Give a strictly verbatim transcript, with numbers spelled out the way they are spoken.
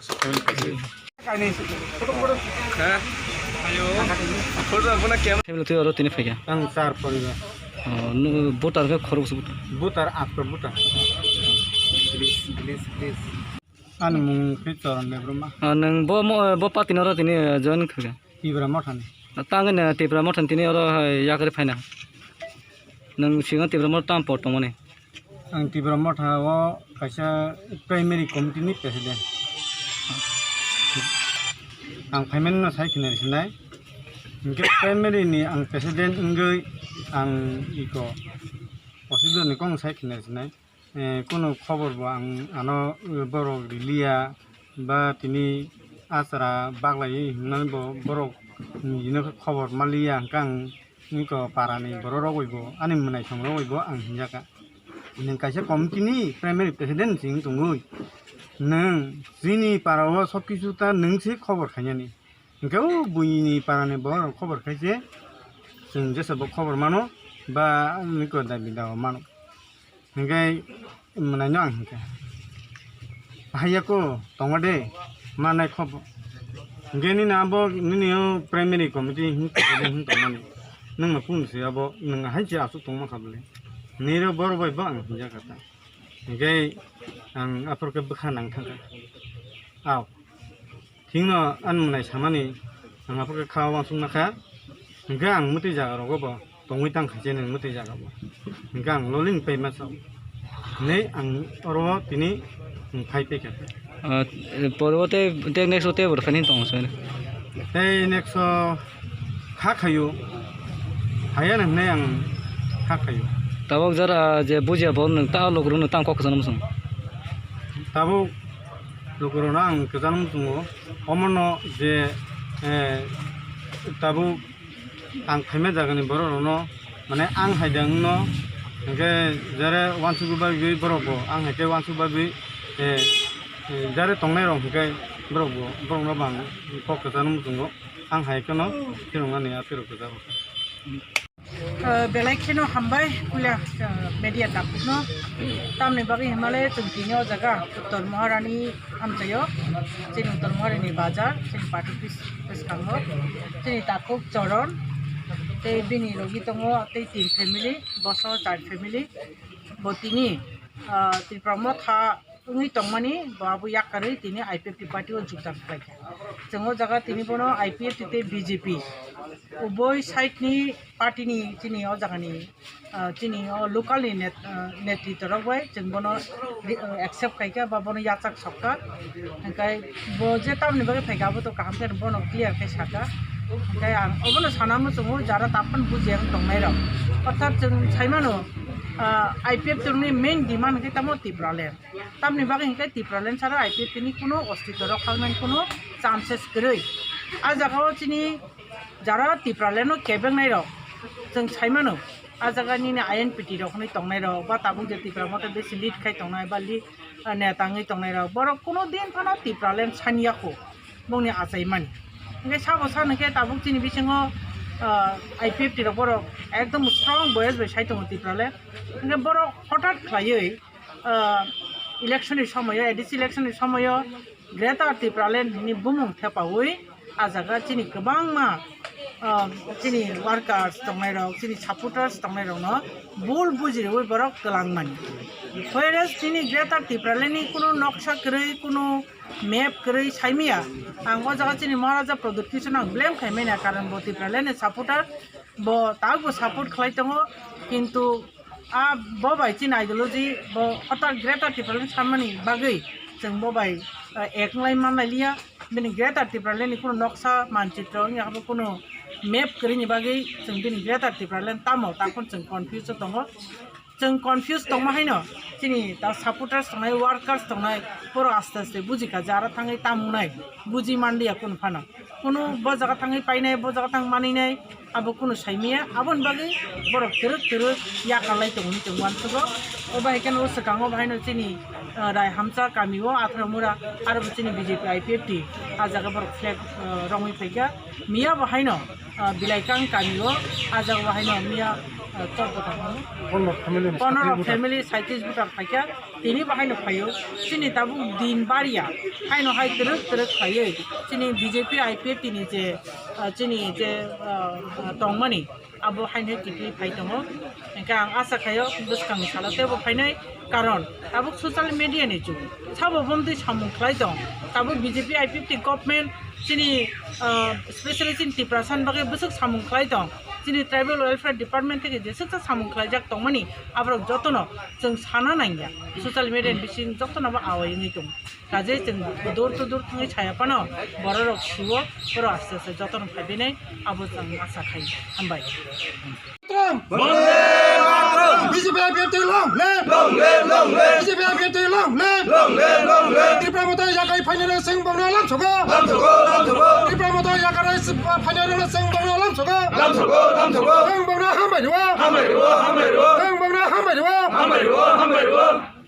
Family twi oro tini phaikha. Ang char poribar. Oh, nw-, voter khe khorok se voter. Voter, after voter. Please, please, please. Ani mung khe Choron Debbarma. Ah, nwng bo mo-, bo party no oro tini, eh, join khaikha? Tipra Motha ni. Tang ni Tipra Motha ni tini oro hai yakarwi phaina. Nwng singo Tipra Motha tamo por tongmani? Ang Tipra Motha o kaisa primary committee ni president. Ang phaimani no sai khinai sinai. Hinkhe primary ni ang president wngwi ang iko Osudar ni kok sai khinai sinai. Eh, kunu khobor bo ang ano borok riliya ba tini achara baglai hinmani bo borok ni hino khe khobor maliya hwnkhe ang wngkha parani borok rok bai bo ani mwnaisong rok bai bo ang hinjaka. Nwng kaisa committee ni primary president se wng tongwi nwng chini para o sob kisu ta nwng se khobor khainani. Hwnkhe o buini parani borok rok khobor khai se chwng jesa bo khobor mano ba wngkha dabi dawa mano. Hingke mwnaino ang hingke, "Haiya ko tongo de, ma nai kho bo." Hingke nini abo nini o primary committee hing tongmani, nwng ma kung se abo nwng hai se aswk tongma kha bole. Nini ro boro bai bo ang hinjak kha ta. Hingke ang aphuru khe bwkha nang thang kha. Aw. Thikno ani mwnai samani ang aphuru khe kha uansukna kha, hwnkhe ang mwtwi jaga rogo bo tongwi tang kha chini mwtwi jaga bo, hwnkhe ang lolini pai masa hinwi ang oro tini phai paikha. Ah, poro tei, tei next o tei bo thani tong soi. Tei next o kha khayu, haya nang hinwi ang kha khayu. Tabuk jara je bujiya bo nwng ta lukurok nwng tang kok kwchangma swng. Tabuk lukurokno ang kwchang muchungo, omono je, eh, tabuk ang phaima jagani borok rokno, mane, ang hai da wngno, hingke jare uansuk bagwi borok bo, ang hai khe uansuk bagwi, eh, eh, jare tongnai rok hingke borok bo, borok no bo ang kok kwchang muchungo, ang hai kheno khiroknani aphirok kwcharo. Ah, belai kheno hambai puila, ah, media takhukno. Tamni bagwi hinmale chwng tini o jaga Uttor Maharani amchaio, chini Uttor Maharani bazar, chini party office bwskango, chini takhuk Choron, tei bini logi tongo tei tin family, boso char family, bo tini, ah, Tipra Motha wngwi tongmani bo abo yakarwi tini I P F T party o jukdam khlaikha. Chwng o jaga tini bono I P F T tei B J P uboi side ni party ni chini o jaga ni, ah, chini o local ni net-, ah, netritwa rok bai chwng bono ri-, ah, accept khaikha ba bono yachak sokha. Hwnkhe bo je tamni bagwi phaikha abo to kaham khe bono clear khe sakha. Hwnkhe ang obono sana muchungo jara taphano bujiya wng tongnai rok. Orthat chwng saimano, ah, I P F T ni main demand khe tamo Tipraland. Tamni bagwi hinkhe Tipraland sara I P F T ni kuno ostitw rok khalmani kuno chances kwrwi. A jagao chini jara Tipraland no kebengnai rok chwng saimano, a jaga nini I N P T rok hwnwi tongnai rok ba tabuk je Tipra Motha besi lead khai tongnai ba lead, ah, neta wngwi tongnai rok, borok kuno din phano Tipraland saniya kho bongni achaimani. Hinkhe sabo sa hinkhe tabuk chini bisingo, ah, I P F T rok borok ekdom strong voice bai sai tongo Tipraland. Hinkhe borok hothat khlaiwi ah, election ni somoyo, A D C election ni somoyo Greater Tipraland hwnwi bumung thepaui, ah jaga chini kwbangma, ah, chini workers tongnai rok, chini supporters tongnai rokno bul bujiriui borok kwlangmani. Whereas chini Greater Tipraland ni kuno noksa kwrwi, kuno map kwrwi saimaya. Ang o jaga chini Maharaja Pradyut Kishore no ang blame khaimani, karon bo Tipraland ni supporter, bo tabukbo support khlai tongo, kintu a bo bai chini ideology bo hotel Greater Tipraland sanmani bagwi chwng bo bai, eh, ek wngwi manlai liya. Bini Greater Tipraland ni kunu noksa manchitro wngya abo kunu map kwrwini bagwi chwng bini Greater Tipraland tamo takhon chwng confuse o tongo. Chwng confuse tongma haino chini ta supporters tongnai, workers tongnai, borok aste aste bujikha je aro thangwi tamo wngnai, buji manliya kunu phano. Kunu bo jaga thangwi painai, bo jaga thang maninai, abo kunu saimaya, aboni bagwi borok twrwk twrwk yakarlai tongo hinwi chwng uansugo. O bahai kheno o swkango bahaino chini, ah, Raihamcha kamio Atharamura, aro bo chini B J P I P F T, ah jaga borok flag, ah, romwi phaikha. Miya bo haino, ah, Bilaikang kamio, ah jaga bo haino miya, Chorbo tongmani. Pondro family ni pondro sakni bwtha. Family saitis bwtha phaikha, tini bo haino phaio. Chini tabuk din bariya, haino hai twrwk twrwk phaiwi chini B J P I P F T ni je, ah, chini je, ah, ah, tongmani, abo haino hai kiphilwi phai tongo. Hwnkhe ang asa khaio bwskangni salo teibo phainai, karon tabuk social media ni jug, sabo bomtwi samung khlai tong. Tabuk B J P I P F T government chini, ah, specially chini Tiprasa ni bagwi bwswk samung khlai tong. Chini Tribal Welfare Department theke jeswksa samung khlaijak tongmani, aborok jotono chwng sana nangya. Social media ni bising jotono bo awai wngwi tongo. Kaje chwng door to door thangwi saya phano bororok suo, borok aste aste jotono phaibainai, abo chwng asa khai. Hambai. Trump! Vande Mataram! B J P I P F T long live! Long live, long live! B J P I P F T long live! Long live, long live! Tipra Motha yakai phainai rok chwng bongno lamsogo! Lamsogo, lamsogo! Tipra Motha yakai phainai rok chwng bongno lamsogo! Lamsogo, lamsogo! Chwng bongno hambai rwo! Hambai rwo, hambai rwo! Chwng bongno hambai rwo! Hambai rwo, hambai rwo!